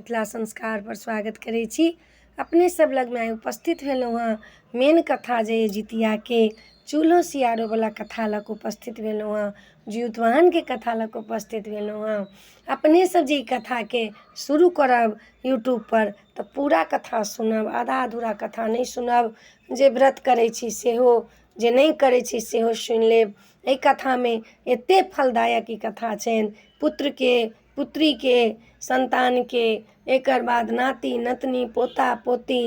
मिथिला संस्कार पर स्वागत करै छी। अपने सब लगमे आइ उपस्थित भेलहुँ हँ। मेन कथा जे अइ जितियाके चूल्हो सियारोवला कथा लऽ कऽ उपस्थित भेलहुँ हँ, जिउतवाहनके कथा लऽ कऽ उपस्थित भेलहुँ हँ। अपने सब जे ई कथाके शुरू करब यूट्यूबपर तऽ पूरा कथा सुनब, आधा अधूरा कथा नहि सुनब। जे व्रत करै छी सेहो, जे नहि करै छी सेहो सुनि लेब। एहि कथामे एतेक फलदायक ई कथा छनि, पुत्रके, पुत्रीके, सन्तानके, एकर बाद नाति नतनी पोता पोती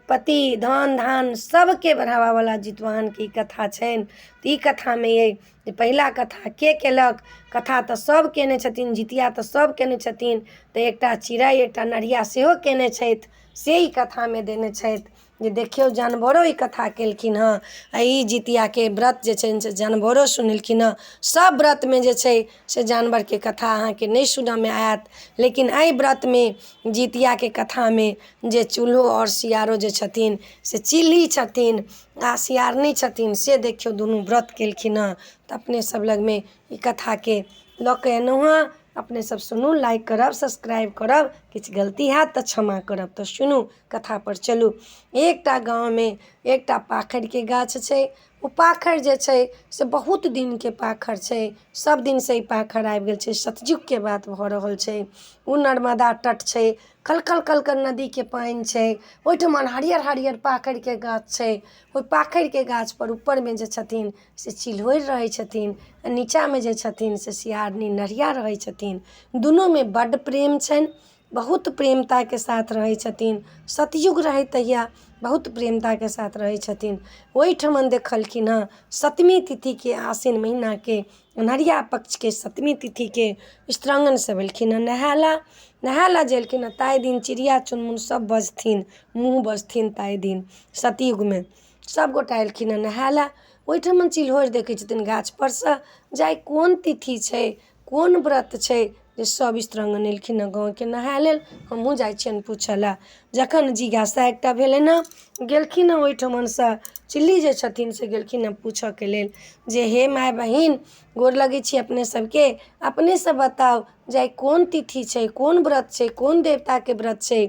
पति धन धान सभके बढ़ाबयवला जितवाहनके ई कथा छनि। तऽ ई कथामे अइ जे पहिला कथा के कयलक? कथा तऽ सभ कयने छथिन, जितिया तऽ सभ कयने छथिन, तऽ एकटा चिड़ै एकटा नढ़िया सेहो कयने छथि, से ई कथामे देने छथि जे देखियौ जानवरो ई कथा केलखिन हँ आ ई जितियाके व्रत जे छनि से जानवरो सुनेलखिन हँ। सभ व्रतमे जे छै से जानवरके कथा अहाँके नहि सुनयमे आयत, लेकिन एहि व्रतमे जितियाके कथामे जे चूल्हो आओर सियारो जे छथिन से चिल्ही छथिन आ सियारनी छथिन, से देखियौ दुनू व्रत केलखिन हँ। तऽ अपने सभ लगमे ई कथाके लऽ कऽ एलहुँ हँ। अपने सब सुनू, लाइक करब, सब्सक्राइब करब, किछु गलती हैत तऽ क्षमा करब। तऽ सुनू, कथापर चलू। एकटा गाँवमे एकटा पाखरिके गाछ छै। ओ पाखरि जे छै से बहुत दिनके पाखरि छै, सभ दिनसँ ई पाखरि आबि गेल छै। सतयुगके बात भऽ रहल छै। ओ नर्मदा तट छै, कलकल कलकल नदीके पानि छै। ओहिठमन हरियर हरियर पाखरिके गाछ छै। ओहि पाखरिके गाछपर ऊपरमे जे छथिन से चिल्होरि रहै छथिन आ नीचाँमे जे छथिन से सियारनी नढ़िया रहै छथिन। दुनूमे बड्ड प्रेम छनि, बहुत प्रेमताके साथ रहै छथिन। सतयुग रहै तहिया, बहुत प्रेमताके साथ रहै छथिन। ओहिठमन देखलखिन हँ सतमी तिथिके, आसिन महिनाके अन्हरिया पक्षके सतमी तिथिके स्त्रांगण सब एलखिन हँ नहाय लए। नहाय लए जे एलखिन हँ ताहि दिन चिड़िया चुनमुन सब बजथिन, मुँह बजथिन। ताहि दिन सतयुगमे सभगोटा एलखिन हँ नहाय लए। ओहिठमन चिल्होरि देखै छथिन गाछपर सँ जे आइ कोन तिथि छै, कोन व्रत छै जे सभ स्त्रांगण एलखिन हँ गाँवके नहाय लेल, हमहूँ जाइ छियनि पूछय लए। जखन जिज्ञासा एकटा भेलनि हँ, गेलखिन हँ ओहिठमनसँ चिल्ली जे छथिन से गेलखिन हँ पूछयके लेल जे हे माय बहिन, गोर लगै छी अपने सबके, अपनेसँ बताउ जे आइ कोन तिथि छै, कोन व्रत छै, कोन देवताके व्रत छै,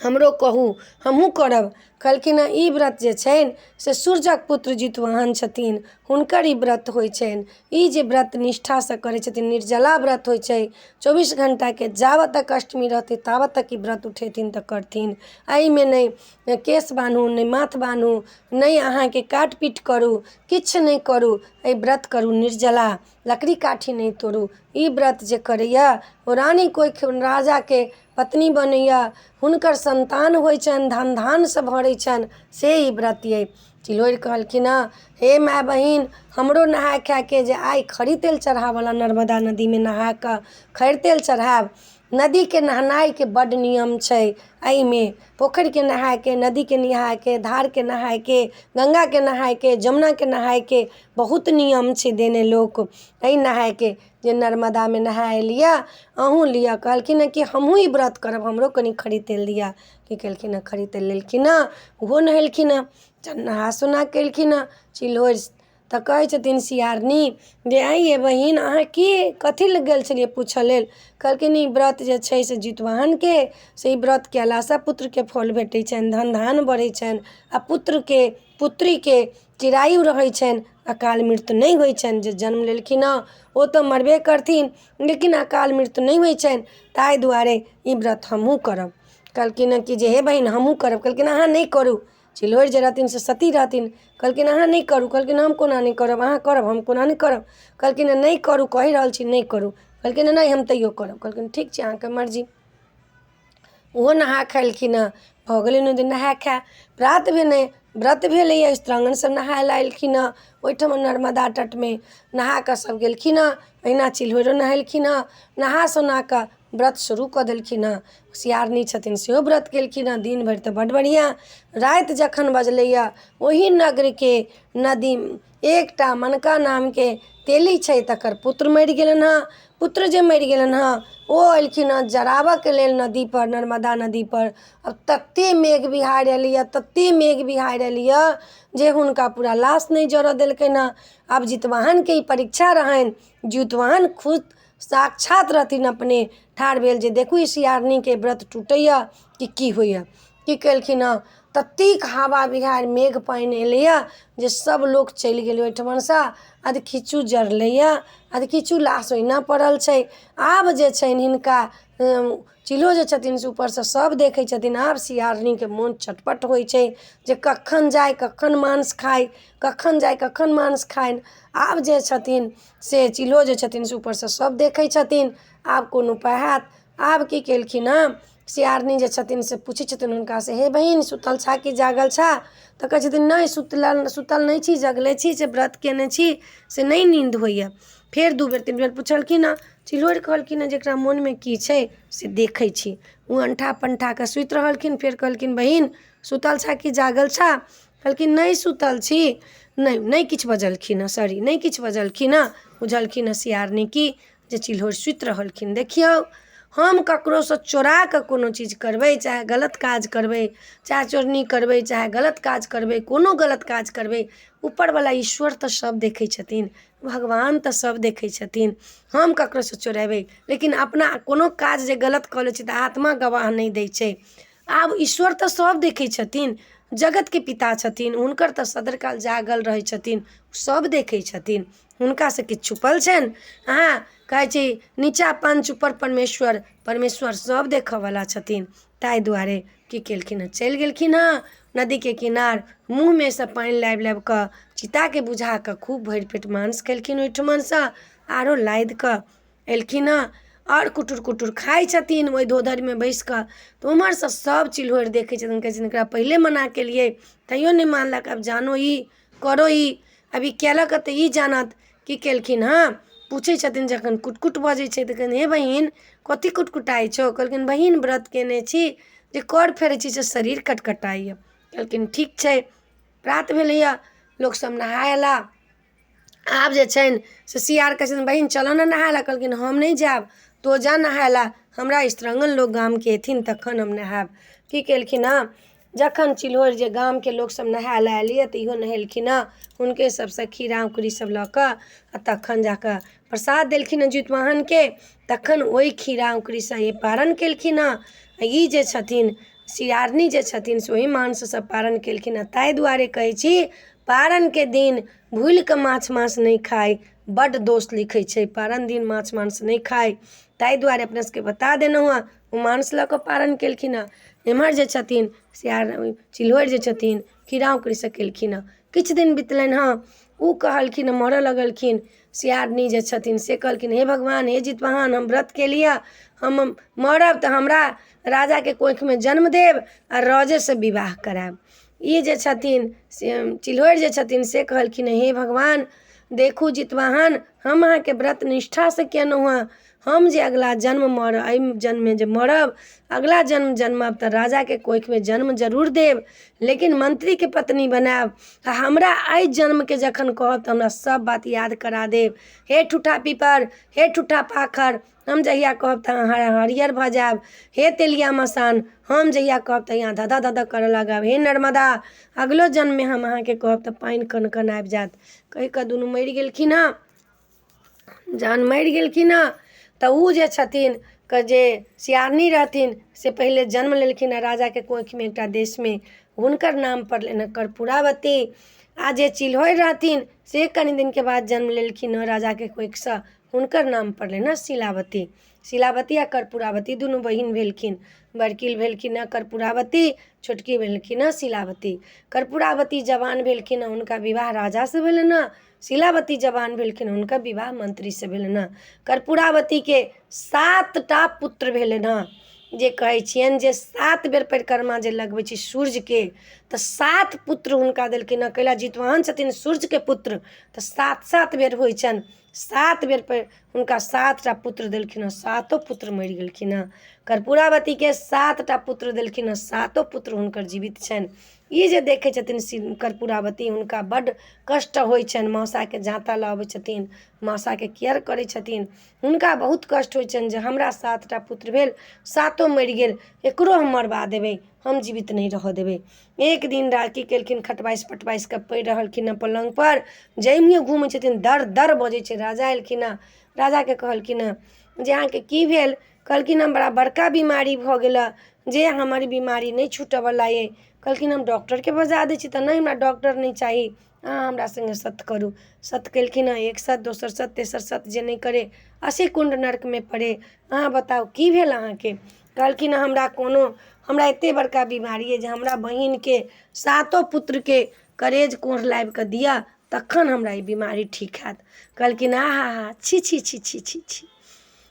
हमरो कहू, हमहूँ करब। कहलखिन हँ ई व्रत जे छनि से सूर्यक पुत्र जितवाहन छथिन, हुनकर ई व्रत होइ छनि। ई जे व्रत निष्ठासँ करै छथिन, निर्जला व्रत होइ छै। 24 घण्टाके जाबत तक अष्टमी रहतै ताबत तक ई व्रत उठेथिन तऽ करथिन। एहिमे नहि केश बान्हू, नहि माथ बान्हू, नहि अहाँके काट पीट करू, किछु नहि करू। एहि व्रत करू निर्जला, लकड़ी काठी नहि तोड़ू। ई व्रत जे करैए ओ रानी कोखि राजाके पत्नी बनैए, हुनकर सन्तान होइ छनि, धन धानसँ भरै छनि, से ई व्रत अइ। चिल्होरि कहलखिन हँ हे माय बहिन, हमरो नहाय खायके जे आइ खरी तेल चढ़ाबय नर्मदा नदीमे नहा कऽ खरी तेल चढ़ायब। नदीके नहेनाइके बड्ड नियम छै। एहिमे पोखरिके नहायके, नदीके नहायके, धारके नहायके, गङ्गाके नहायके, जमुनाके नहायके बहुत नियम छै देने लोक। एहि नहायके जे नर्मदामे नहाय लिअ, अहूँ लिअ। कहलखिन हँ कि हमहूँ ई व्रत करब, हमरो कनि खरी तेल दिअ। की केलखिन हँ? खरी तेल लेलखिन हँ, ओहो नहेलखिन हँ। जब नहा सोना कऽ एलखिन हँ चिल्होरि तऽ कहै छथिन सियारनी जे आँय यै बहिन, अहाँ की कथी लए गेल छलियै पूछय लेल? कहलखिन ई व्रत जे छै से जितवाहनके, से ई व्रत कयलासँ पुत्रके फल भेटै छनि, धन धान बढ़ै छनि आ पुत्रके पुत्रीके चिरायु रहै छनि, अकाल मृत्यु नहि होइ छनि। जे जन्म लेलखिन हँ ओ तऽ मरबे करथिन, लेकिन अकाल मृत्यु नहि होइ छनि, ताहि दुआरे ई व्रत हमहूँ करब। कहलखिन हँ कि जे हे बहिन, हमहूँ करब। कहलखिन अहाँ नहि करू। चिल्होरि जे रहथिन से सती रहथिन। कहलखिन अहाँ नहि करू। कहलखिन हम कोना नहि करब? अहाँ करब, हम कोना नहि करब? कहलखिन नहि करू, कहि रहल छी नहि करू। कहलखिन नहि, हम तैयो करब। कहलखिन ठीक छै, अहाँके मर्जी। ओहो नहा खेलखिन हँ। भऽ गेलनि ओहि दिन नहाय खाय। प्रात भेने व्रत भेलैए, स्त्रांगण सभ नहाय लए एलखिन हँ। ओहिठाम नर्मदा तटमे नहा कऽ सभ गेलखिन हँ। अहिना चिल्होरिओ नहेलखिन हँ। नहा सोना कऽ व्रत शुरू कऽ देलखिन हँ। सियारनी छथिन सेहो व्रत केलखिन हँ दिन भरि तऽ बड्ड बढ़िआँ। राति जखन बजलैए, ओही नगरके नदी एकटा मनका नामके तेली छै, तकर पुत्र मरि गेलनि हँ। पुत्र जे मरि गेलनि हँ, ओ एलखिन हँ जराबयके लेल नदीपर, नर्मदा नदीपर। आब ततेक मेघ बिहारि एलैए, ततेक मेघ बिहारि एलैए जे हुनका पूरा लाश नहि जरय देलकनि हँ। आब जितवाहनके ई परीक्षा रहनि। जितवाहन खुद साक्षात रहथिन अपने ठाढ़ भेल जे देखू ई सियारनीके व्रत टूटैए कि की होइए। की केलखिन हँ, ततेक हवा बिहाड़ि मेघ पानि एलैए जे सभ लोक चलि गेलै ओहिठमनसँ। अधखिच्चू जरलैए, अधखिच्चू लाश ओहिना पड़ल छै। आब जे छनि हिनका चिल्हो जे छथिन से ऊपरसँ सभ देखै छथिन। आब सियारनीके मोन छटपट होइ छै जे कखन जाइ कखन मांस खाइ, कखन जाइ कखन मांस खाइ। आब जे छथिन से चिल्हो जे छथिन से ऊपरसँ सभ देखै छथिन। आब कोन उपाय हैत? आब की केलखिन हँ, सियारनी जे छथिन से पूछै छथिन हुनकासँ, हे बहिन सुतल छह कि जागल छह? तऽ कहै छथिन नहि, सुतल नहि छी, जगले छी, से व्रत कयने छी, से नहि नीन्द होइए। फेर 2 बेर 3 बेर पुछलखिन हँ। चिल्होरि कहलखिन हँ जेकरा मोनमे की छै से देखै छी। ओ अण्ठा पण्ठा कऽ सुति रहलखिन। फेर कहलखिन बहिन सुतल छह कि जागल छह? कहलखिन नहि सुतल छी। नहि नहि किछु बजलखिन हँ, सॉरी, नहि किछु बजलखिन हँ। बुझलखिन हँ सियारनी की जे चिल्होरि सुति रहलखिन। देखियौ, हम ककरोसँ चोरा कऽ कोनो चीज करबै, चाहे गलत काज करबै, चाहे चोरनी करबै, चाहे गलत काज करबै, कोनो गलत काज करबै, ऊपरवला ईश्वर तऽ सभ देखै छथिन, भगवान तऽ सभ देखै छथिन। हम ककरोसँ चोरेबै, लेकिन अपना कोनो काज जे गलत कऽ लै छी तऽ आत्मा गवाह नहि दै छै। आब ईश्वर तऽ सभ देखै छथिन, जगतके पिता छथिन, हुनकर तऽ सदरकाल जागल रहै छथिन, सभ देखै छथिन, हुनकासँ किछु छुपल छनि? अहाँ कहै छी नीचाँ पंच ऊपर परमेश्वर, परमेश्वर सभ देखऽवला छथिन। ताहि दुआरे की केलखिन हँ, चलि गेलखिन हँ नदीके किनार, मुँहमे सँ पानि लाबि लाबि कऽ चिताके बुझा कऽ खूब भरि पेट मांस खेलखिन। ओहिठमनसँ आरो लादि कऽ एलखिन हँ आओर कुटुर कुटुर खाइ छथिन ओहि धोधरिमे बैसि कऽ। तऽ ओम्हरसँ सभ चिल्होरि देखै छथिन, कहै छथिन एकरा पहिले मना केलियै तैयो नहि मानलक, आब जानो ई करो ई, आब ई केलक तऽ ई जानत। की केलखिन हँ, पूछै छथिन जखन कुटकुट बजै छै तऽ कहलखिन हे बहिन कथी कुटकुटाइ छौ? कहलखिन बहिन व्रत कयने छी जे कर फेरै छी से शरीर कटकटाइए। कहलखिन ठीक छै। प्रात भेलैए, लोकसभ नहाय अयला। आब जे छनि से सियार कहै छथिन बहिन चलऽ ने नहाय लए। कहलखिन हम नहि जायब, तो जा नहाय लए, हमरा स्त्रंगन लोक गामके एथिन तखन हम नहायब। की केलखिन हँ, जखन चिल्होरि जे गामके लोकसभ नहाय लए एलियै तऽ इहो नहेलखिन हँ हुनके सभसँ खीरा औँकुरी सभ लऽ कऽ, आ तखन जा कऽ प्रसाद देलखिन हँ जितवाहनके। तखन ओहि खीरा औँकुरीसँ ई पारन केलखिन हँ। ई जे छथिन सियारनी जे छथिन से ओही मांससँ पारन केलखिन हँ। ताहि दुआरे कहै छी पारनके दिन भूलि कऽ माछ माँस नहि खाइ, बड्ड दोष लिखै छै पारन दिन माछ मांस नहि खाइ। ताहि दुआरे अपना सबके बता देलहुँ हँ। ओ मांस लऽ कऽ पारन केलखिन हँ। एम्हर जे छथिन सियार चिल्होरि जे छथिन खीरा औँकुरीसँ केलखिन हँ। किछु दिन बितलनि हँ, ओ कहलखिन मरऽ लगलखिन। सियारनी जे छथिन से कहलखिन हे भगवान, हे जितवाहन, हम व्रत केलियै, हम मरब तऽ हमरा राजाके कोखिमे जन्म देब आ रजेसँ विवाह करायब। ई जे छथिन से चिल्होरि जे छथिन से कहलखिन हे भगवान देखू जितवाहन, हम अहाँके व्रत निष्ठासँ केलहुँ हँ, हम जे अगिला जन्म मरब, एहि जन्ममे जे मरब, अगिला जन्म जन्मब तऽ राजाके कोखिमे जन्म जरूर देब, लेकिन मन्त्रीके पत्नी बनायब, आ हमरा एहि जन्मके जखन कहब तऽ हमरा सभ बात याद करा देब। हे ठूठा पीपर, हे ठूठा पाखर, हम जहिया कहब तऽ अहाँ हरियर भऽ जायब। हे तेलिया मसान, हम जहिया कहब तहिया धधऽ धधऽ करऽ लागब। हे नर्मदा, अगिलो जन्ममे हम अहाँके कहब तऽ पानि कन कन आबि जायत। कहि कऽ दुनू मरि गेलखिन हँ। जहन मरि गेलखिन हँ तऽ ओ जे छथिन के जे सियारनी रहथिन से पहिले जन्म लेलखिन हँ राजाके कोखिमे एकटा देशमे, हुनकर नाम पड़लनि हँ कर्पूरावती। आ जे चिल्होरि रहथिन से कनि दिनके बाद जन्म लेलखिन हँ राजाके कोखिसँ, हुनकर नाम पड़लनि हँ शिलावती। शिलावती आ कर्पूरावती दुनू बहिन भेलखिन। बड़की भेलखिन हँ कर्पूरावती, छोटकी भेलखिन हँ शिलावती। कर्पूरावती जवान भेलखिन हँ, हुनका विवाह राजासँ भेलनि हँ। शिलावती जवान भेलखिन, हुनकर विवाह मन्त्रीसँ भेलनि हँ। कर्पूरावतीके 7टा पुत्र भेलनि हँ। जे कहै छियनि जे 7 बेर परिक्रमा जे लगबै छी सूर्यके तऽ 7 पुत्र हुनका देलखिन हँ। कैला जितवाहन छथिन सूर्यके पुत्र, तऽ 7-7 बेर होइ छनि। 7 बेर पर हुनका 7टा पुत्र देलखिन हँ, 7 पुत्र मरि गेलखिन हँ। कर्पूरावतीके 7टा पुत्र देलखिन हँ, 7 पुत्र हुनकर जीवित छनि। ई जे देखै छथिन कर्पूरावती, हुनका बड्ड कष्ट होइ छनि। मौसाके जाँता लऽ अबै छथिन, मौसाके केयर करै छथिन, हुनका बहुत कष्ट होइ छनि जे हमरा 7टा पुत्र भेल, 7 मरि गेल, एकरो हम मरबा देबै, हम जीवित नहि रहऽ देबै। एक दिन की केलखिन, खटबासि पटबासि कऽ पड़ि रहलखिन हँ पलङ्गपर, जाहि मुँहे घूमै छथिन दर दर बजै छै। राजा एलखिन हँ, राजाके कहलखिन हँ जे अहाँके की भेल? कहलखिन हँ बड़ा बड़का बीमारी भऽ गेल हँ, जे हमर बीमारी नहि छूटऽवला अइ। कहलखिन हम डॉक्टरके बजा दै छी। तऽ नहि, हमरा डॉक्टर नहि चाही, अहाँ हमरा सङ्गे सत करू। सत केलखिन हँ, एक सत, दोसर सत, तेसर सत, जे नहि करे 80 कुण्ड नर्कमे पड़े। अहाँ बताउ की भेल अहाँके? कहलखिन हमरा कोनो, हमरा एतेक बड़का बीमारी अइ जे हमरा बहिनके सातो पुत्रके करेज कोढ़ लाबि कऽ दिअ तखन हमरा ई बीमारी ठीक हैत। कहलखिन आ हा हा, छी छी छी छी छी छी,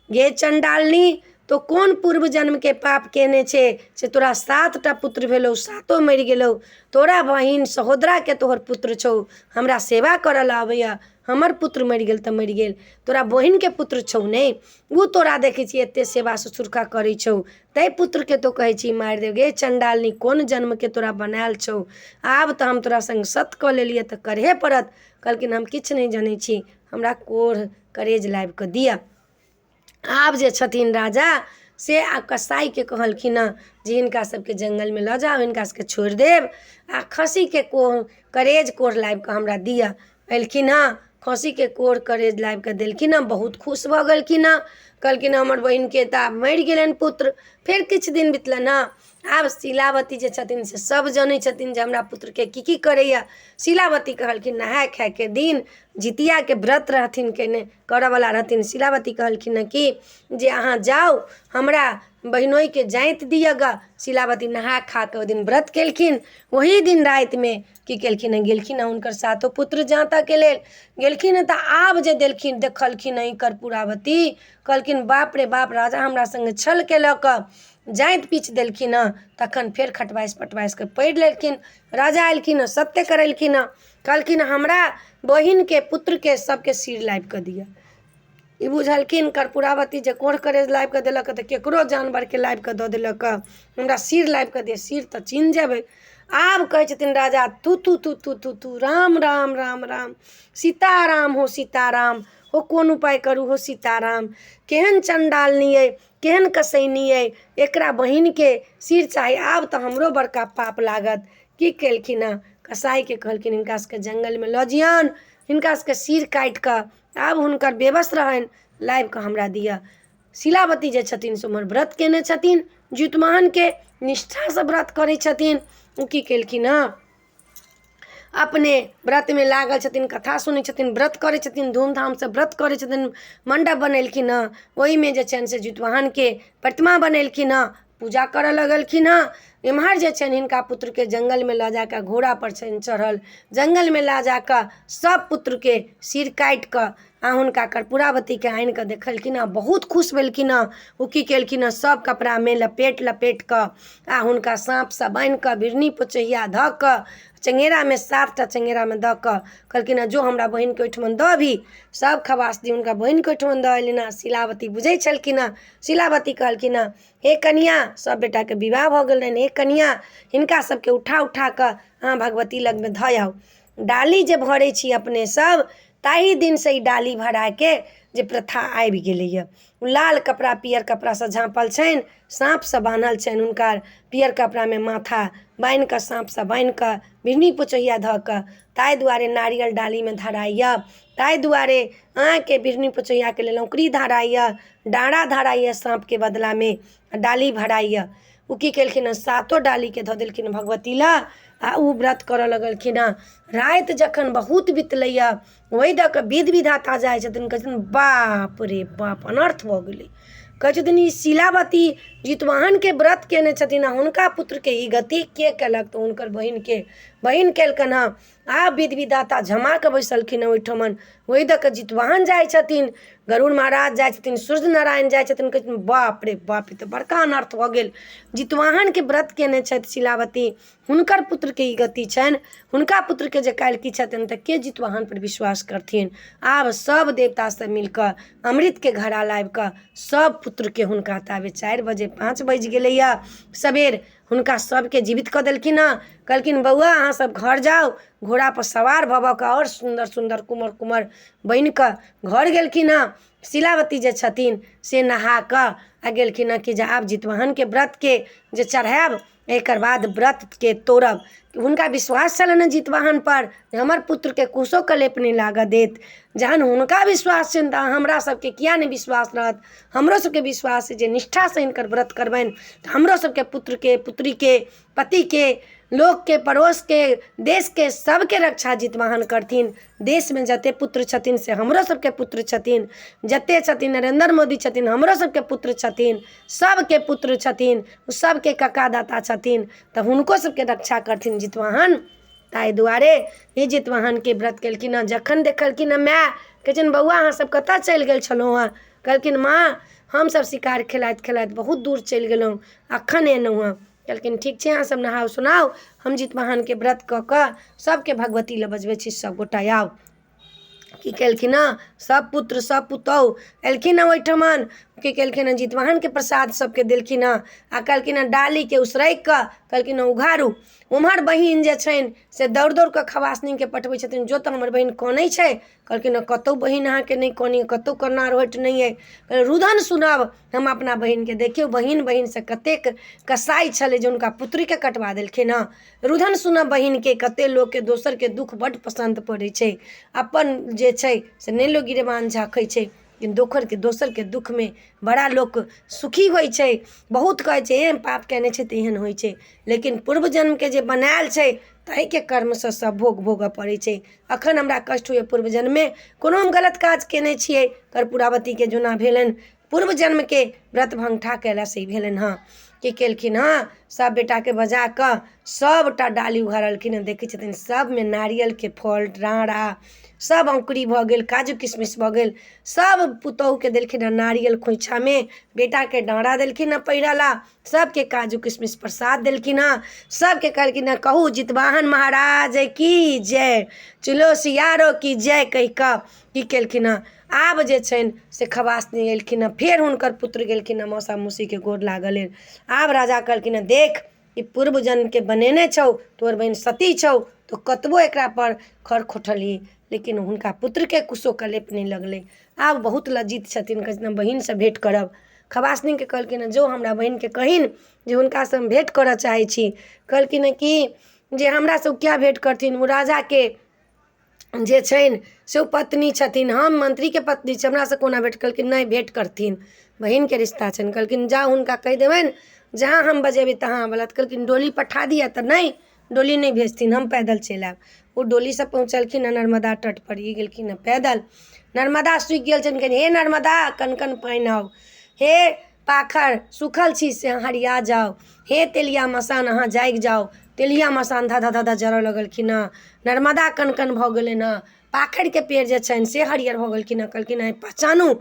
गे चण्डालनी, तो कोन पूर्व जन्मके पाप केने छै से तोरा 7टा पुत्र भेलौ, सातो मरि गेलौ। तोरा बहिन सहोदराके तोहर पुत्र छौ, हमरा सेवा करऽ लए अबैए, हमर पुत्र मरि गेल तऽ मरि गेल, तोरा बहिनके पुत्र छौ ने, ओ तोरा देखै छी एते सेवा ससुरका करै छौ, ताहि पुत्रके तो कहै छी मारि देब। गे चण्डालनी, कोन जन्मके तोरा बनायल छौ? आब तऽ हम तोरा सङ्ग सत कऽ लेलियै तऽ करहे पड़त। कहलखिन हम किछु नहि जनै छी, हमरा कोढ़ करेज लाबि कऽ दिअ। आब जे छथिन राजा से आब कसाइके कहलखिन हँ जे हिनका सबके जङ्गलमे लऽ जाउ, हिनका सबके छोड़ि देब आ खस्सीके कोढ़ करेज कोढ़ लाबि कऽ हमरा दिअ। अयलखिन हँ, खस्सीके कोढ़ करेज लाबि कऽ देलखिन हँ, बहुत खुश भऽ गेलखिन हँ। कहलखिन हमर बहिनके तऽ आब मरि गेलनि पुत्र। फेर किछु दिन बितलनि हँ, आब शीलावती जे छथिन से सब जनै छथिन जे हमरा पुत्रके की की करैए। शीलावती कहलखिन नहाय खायके दिन जितियाके व्रत रहथिन केने, करऽवला रहथिन। शीलावती कहलखिन हँ कि जे अहाँ जाउ, हमरा बहिनोइके जाँति दिअ गऽ। शीलावती नहा खा कऽ ओहि दिन व्रत केलखिन। ओही दिन रातिमे की केलखिन हँ, गेलखिन हँ हुनकर सातो पुत्र जाँतऽके लेल गेलखिन हँ। तऽ आब जे देलखिन, देखलखिन हँ ई कर्पूरावती, कहलखिन बाप रे बाप, राजा हमरा सङ्गे छल केलक, जाँति पीच देलखिन हँ। तखन फेर खटबासि पटबासि कऽ पढ़ि लेलखिन। राजा एलखिन हँ, सत्य करेलखिन हँ, कहलखिन हमरा बहिनके पुत्रके सबके सिर लाबि कऽ दिअ। ई बुझलखिन कर्पूरावती जे कोढ़ करेज लाबि कऽ देलक तऽ केकरो जानवरके लाबि कऽ दऽ देलक, हमरा सिर लाबि कऽ दिअ, सिर तऽ चिन्ह जेबै। आब कहै छथिन राजा तू तू तू तू तू तू, राम राम राम राम, सीताराम हो सीताराम हो, कोन उपाय करू हो सीताराम, केहन चण्डालनी अइ, केहन कसैनी अइ, एकरा बहिनके सिर चाही, आब तऽ हमरो बड़का पाप लागत। की केलखिन हँ, कसाइके कहलखिन हिनका सबके जङ्गलमे लऽ जइयौन, हिनका सबके सिर काटि कऽ, आब हुनकर बेबस रहनि, लाबि कऽ हमरा दिअ। शीलावती जे छथिन से उम्हर व्रत केने छथिन, जितुवाहनके निष्ठासँ व्रत करै छथिन। ओ की केलखिन हँ, अपने व्रतमे लागल छथिन, कथा सुनै छथिन, व्रत करै छथिन, धूमधामसँ व्रत करै छथिन। मण्डप बनेलखिन हँ, ओहिमे जे छनि से जितुवाहनके प्रतिमा बनेलखिन हँ, पूजा करऽ लगलखिन हँ। एम्हर जे छनि हिनका पुत्रके जङ्गलमे लऽ जाकऽ घोड़ापर छनि चढ़ल, जङ्गलमे लऽ जाकऽ सब पुत्रके सिर काटि कऽ आ हुनका कर्पूरावतीके आनि कऽ देखलखिन हँ, बहुत खुश भेलखिन हँ। ओ की केलखिन हँ, सब कपड़ामे लपेट लपेट कऽ आ हुनका साँपसँ बान्हि कऽ बिरनी पोचहिया धऽ कऽ चङ्गेरामे 7टा चङ्गेरामे दऽ कऽ कहलखिन हँ जो हमरा बहिनके ओहिठमन दऽ अबही। सब खबासनी हुनका बहिनके ओहिठमन दऽ एलनि हँ। शीलावती बुझै छलखिन हँ। शीलावती कहलखिन हँ हे कनिआ, सब बेटाके विवाह भऽ गेल रहनि, हे कनिआ हिनका सबके उठा उठा कऽ अहाँ भगवती लगमे धऽ आउ। डाली जे भरै छी अपने सब, ताहि दिनसँ ई डाली भराके जे प्रथा आबि गेलैए। ओ लाल कपड़ा पियर कपड़ासँ झाँपल छनि, साँपसँ बान्हल छनि हुनका, पियर कपड़ामे माथा बान्हि कऽ साँपसँ बान्हि कऽ बिरनी पोचहिया धऽ कऽ, ताहि दुआरे नारियल डालीमे धराइए, ताहि दुआरे अहाँके बिरनी पोचहियाके लेल औकरी धराइए, डाँड़ा धराइए साँपके बदलामे, डाली भराइए। ओ की केलखिन हँ, सातो डालीके धऽ देलखिन भगवती लग आ ओ व्रत करऽ लगलखिन हँ। राति जखन बहुत बितलैए ओहि दऽ कऽ विध विधाता जाइ छथिन, कहै छथिन बाप रे बाप, अनर्थ भऽ गेलै। कहै छथिन ई शीलावती जितवाहनके व्रत केने छथिन आ हुनका पुत्रके ई गति के केलक? तऽ हुनकर बहिनके बहिन केलकनि हँ। आब विध विधाता झमा कऽ बैसलखिन हँ ओहिठमन। ओहि दऽ कऽ जितवाहन जाइ छथिन, गरुड़ महाराज जाइ छथिन, सूर्य नारायण जाइ छथिन, कहै छथिन बाप रे बाप, ई तऽ बड़का अनर्थ भऽ गेल। जितवाहनके व्रत केने छथि शीलावती, हुनकर पुत्रके ई गति छनि, हुनका पुत्रके जे काल्हि की छथिन तऽ के जितवाहनपर विश्वास करथिन? आब सब देवता सब मिलकऽ अमृतके घड़ा लाबि कऽ सब पुत्रके हुनका ताबे 4 बजे 5 बजि गेलैए सबेर, हुनका सबके जीवित कऽ देलखिन हँ। कहलखिन बौआ अहाँ सब घर जाउ, घोड़ापर सवार भऽ भऽ कऽ आओर सुन्दर सुन्दर कुमर कुमर बनि कऽ घर गेलखिन हँ। शीलावती जे छथिन से नहा कऽ आ गेलखिन हँ कि जे आब जितवाहनके व्रतके जे चढ़ायब, एकर बाद व्रतके तोड़ब। हुनका विश्वास छलनि हँ जितवाहनपर जे हमर पुत्रके कुशो कलेप नहि लागऽ देत। जहन हुनका विश्वास छनि तऽ हमरा सबके किया नहि विश्वास रहत? हमरो सबके विश्वास जे निष्ठासँ हिनकर व्रत करबनि तऽ हमरो सबके पुत्रके, पुत्रीके, पतिके, लोकके, पड़ोसके, देशके, सबके रक्षा जितवाहन करथिन। देशमे जते पुत्र छथिन से हमरो सबके पुत्र छथिन। जते छथिन नरेन्द्र मोदी छथिन, हमरो सबके पुत्र छथिन। सबके पुत्र छथिन, सबके कका दाता छथिन, तऽ हुनको सबके रक्षा करथिन जितवाहन। ताहि दुआरे ई जितवाहनके व्रत केलखिन हँ। जखन देखलखिन हँ माय, कहै छनि, बौआ, अहाँ सब कतऽ चलि गेल छलहुँ हँ? कहलखिन, माँ, हमसब शिकार खेलाइत खेलाइत बहुत दूर चलि गेलहुँ, अखन एलहुँ हँ। कहलखिन, ठीक छै, अहाँ सब नहाउ सोनाउ, हम जितवाहनके व्रत कऽ कऽ सबके भगवती लग बजबै छी, सब गोटा आउ। की केलखिन हँ? सब पुत्र, सब पुतहु एलखिन हँ ओहिठमन। की केलखिन हँ? जितवाहनके प्रसाद सबके देलखिन हँ आ कहलखिन हँ, डालीके उसरगि कऽ कहलखिन हँ, उघारू। उम्हर बहिन जे छनि से दौड़ दौड़ कऽ खवासनीके पठबै छथिन, जो तऽ हमर बहिन कनै छै। कहलखिन हँ, कतहु बहिन अहाँके नहि कनै, कतहु कन्ना रोहटि नहि अइ, रुदन सुनब हम अपना बहिनके। देखियौ, बहिन बहिनसँ कतेक कसाइ छलै जे हुनका पुत्रीके कटवा देलखिन हँ। रुदन सुनब बहिनके। कते लोकके दोसरके दुःख बड्ड पसन्द पड़ै छै, अपन जे छै से नहि लोक गिरेबान झाँकै छै, लेकिन दोसरके दुःखमे बड़ा लोक सुखी होइ छै। बहुत कहै छै, एहन पाप कयने छै तऽ एहन होइ छै, लेकिन पूर्व जन्मके जे बनायल छै ताहिके कर्मसँ सब भोग भोगऽ पड़ै छै। अखन हमरा कष्ट होइए, पूर्व जन्ममे कोनो हम गलत काज कयने छियै। कर्पूरावतीके जेना भेलनि, पूर्व जन्मके व्रत भङ्गठा कयलासँ ई भेलनि हँ। की केलखिन हँ? सभ बेटाके बजा कऽ सभटा डाली उघारलखिन हँ। देखै छथिन सभमे नारियलके फल, डाँरा सभ औँकुरी भऽ गेल, काजू किशमिश भऽ गेल। सभ पुतहुके देलखिन हँ नारियल खोँइछामे, बेटाके डाँरा देलखिन हँ पहिरऽ लए, सबके काजू किशमिश प्रसाद देलखिन हँ। सबके कहलखिन हँ, कहू जितवाहन महाराज की जय, चलो सियारो की जय। कहि कऽ की केलखिन हँ? आब जे छनि से खवासनी एलखिन हँ, फेर हुनकर पुत्र गेलखिन हँ मौसा मौसीके गोर लागऽ लेल। आब राजा कहलखिन हँ, देख, ई पूर्व जन्मके बनेने छौ, तोहर बहिन सती छौ, तऽ कतबो एकरापर खर खोँटलही लेकिन हुनका पुत्रके कुशो कलेप नहि लगलै। आब बहुत लज्जित छथिन, कहै छथिन, बहिनसँ भेँट करब। खवासनीके कहलखिन हँ, जो हमरा बहिनके कहिन जे हुनकासँ हम भेँट करऽ चाहै छी। कहलखिन हँ कि जे हमरासँ ओ किया भेँट करथिन? ओ राजाके जे छनि से ओ पत्नी छथिन, हम मन्त्रीके पत्नी छी, हमरासँ कोना भेँट? कहलखिन, नहि, भेँट करथिन, बहिनके रिश्ता छनि। कहलखिन, जाउ, हुनका कहि देबनि जहाँ हम बजेबै तहाँ आबऽ लए। तऽ कहलखिन, डोली पठा दिअ। तऽ नहि, डोली नहि भेजथिन, हम पैदल चलि आयब। ओ डोलीसँ पहुँचलखिन हँ नर्मदा तटपर, ई गेलखिन हँ पैदल। नर्मदा सूखि गेल छनि। कहलखिन, हे नर्मदा, कन कन पानि आउ, हे पाखर सूखल छी से हरिया जाउ, हे तेलिया मसान अहाँ जागि जाउ। तेलिया मसान धऽ धऽ धऽ जरऽ लगलखिन हँ। नर्मदा कन कन भऽ गेलनि हँ। पाखरिके पेड़ जे छनि से हरियर भऽ गेलखिन हँ। कहलखिन हँ, पहचानू।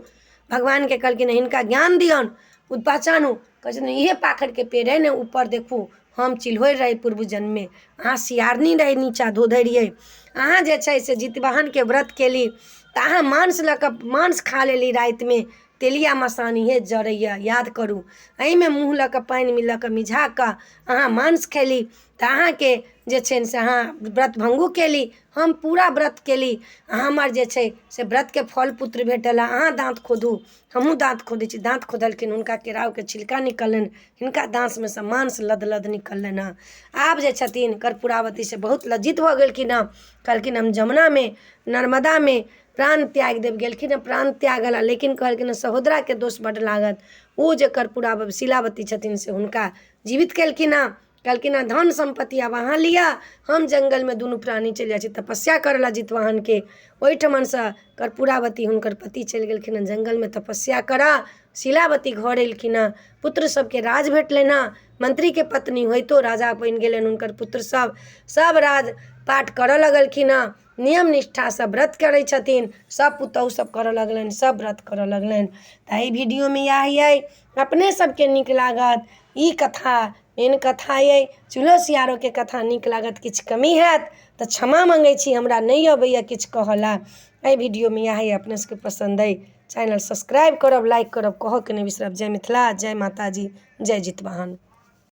भगवानके कहलखिन, हिनका ज्ञान दियौन, ओ पहचानू। कहै छथिन, इहे पाखरिके पेड़ अइ ने? ऊपर देखू, हम चिल्होरि रही पूर्व जन्ममे, अहाँ सियारनी रही, नीचाँ धोधरि रहियै। अहाँ जे छै से जितवाहनके व्रत केली तऽ अहाँ मांस लऽ कऽ मांस खा लेली रातिमे। तेलिया मसान इहे जरैए, याद करू। एहिमे मुँह लऽ कऽ पानिमे लऽ कऽ मिझा कऽ अहाँ मांस खयली तऽ अहाँके जे छनि से अहाँ व्रत भङ्गो केली। हम पूरा व्रत केली, हमर जे छै से व्रतके फल पुत्र भेटल। अहाँ दाँत खोधू, हमहूँ दाँत खोधै छी। दाँत खोधलखिन, हुनका केरावके छिलका निकललनि, हिनका दाँतमे सँ मांस लद लद निकललनि हँ। आब जे छथिन कर्पूरावती से बहुत लज्जित भऽ गेलखिन हँ। कहलखिन, हम जमुनामे नर्मदामे प्राण त्यागि देब। गेलखिन हँ प्राण त्यागऽ लए, लेकिन कहलखिन हँ, सहोदराके दोष बड्ड लागत। ओ जे कर्पूरा शिलावती छथिन से हुनका जीवित केलखिन हँ। कहलखिन हँ, धन सम्पत्ति आब अहाँ लिअ, हम जङ्गलमे दुनू प्राणी चलि जाइ छी तपस्या करऽ लए जितवाहनके। ओहिठमनसँ कर्पूरावती, हुनकर पति चलि गेलखिन हँ जङ्गलमे तपस्या करऽ। शिलावती घर एलखिन हँ, पुत्र सबके राज भेटलनि हँ। मन्त्रीके पत्नी होइतो राजा बनि गेलनि हुनकर पुत्र सब। सब राज पाठ करऽ लगलखिन हँ, नियम निष्ठासँ व्रत करै छथिन। सब पुतहु सब करऽ लगलनि, सब व्रत करऽ लगलनि। तऽ एहि वीडियोमे इएह अइ। अपने सबके नीक लागत ई कथा, मेन कथा अइ चूल्हो सियारोके कथा नीक लागत। किछु कमी हैत तऽ क्षमा मङ्गै छी, हमरा नहि अबैए किछु कहऽ लए। एहि वीडियोमे इएह अइ। अपने सबके पसन्द अइ, चैनल सब्सक्राइब करब, लाइक करब, कहऽके नहि बिसरब। जय मिथिला, जय माताजी, जय जितवाहन।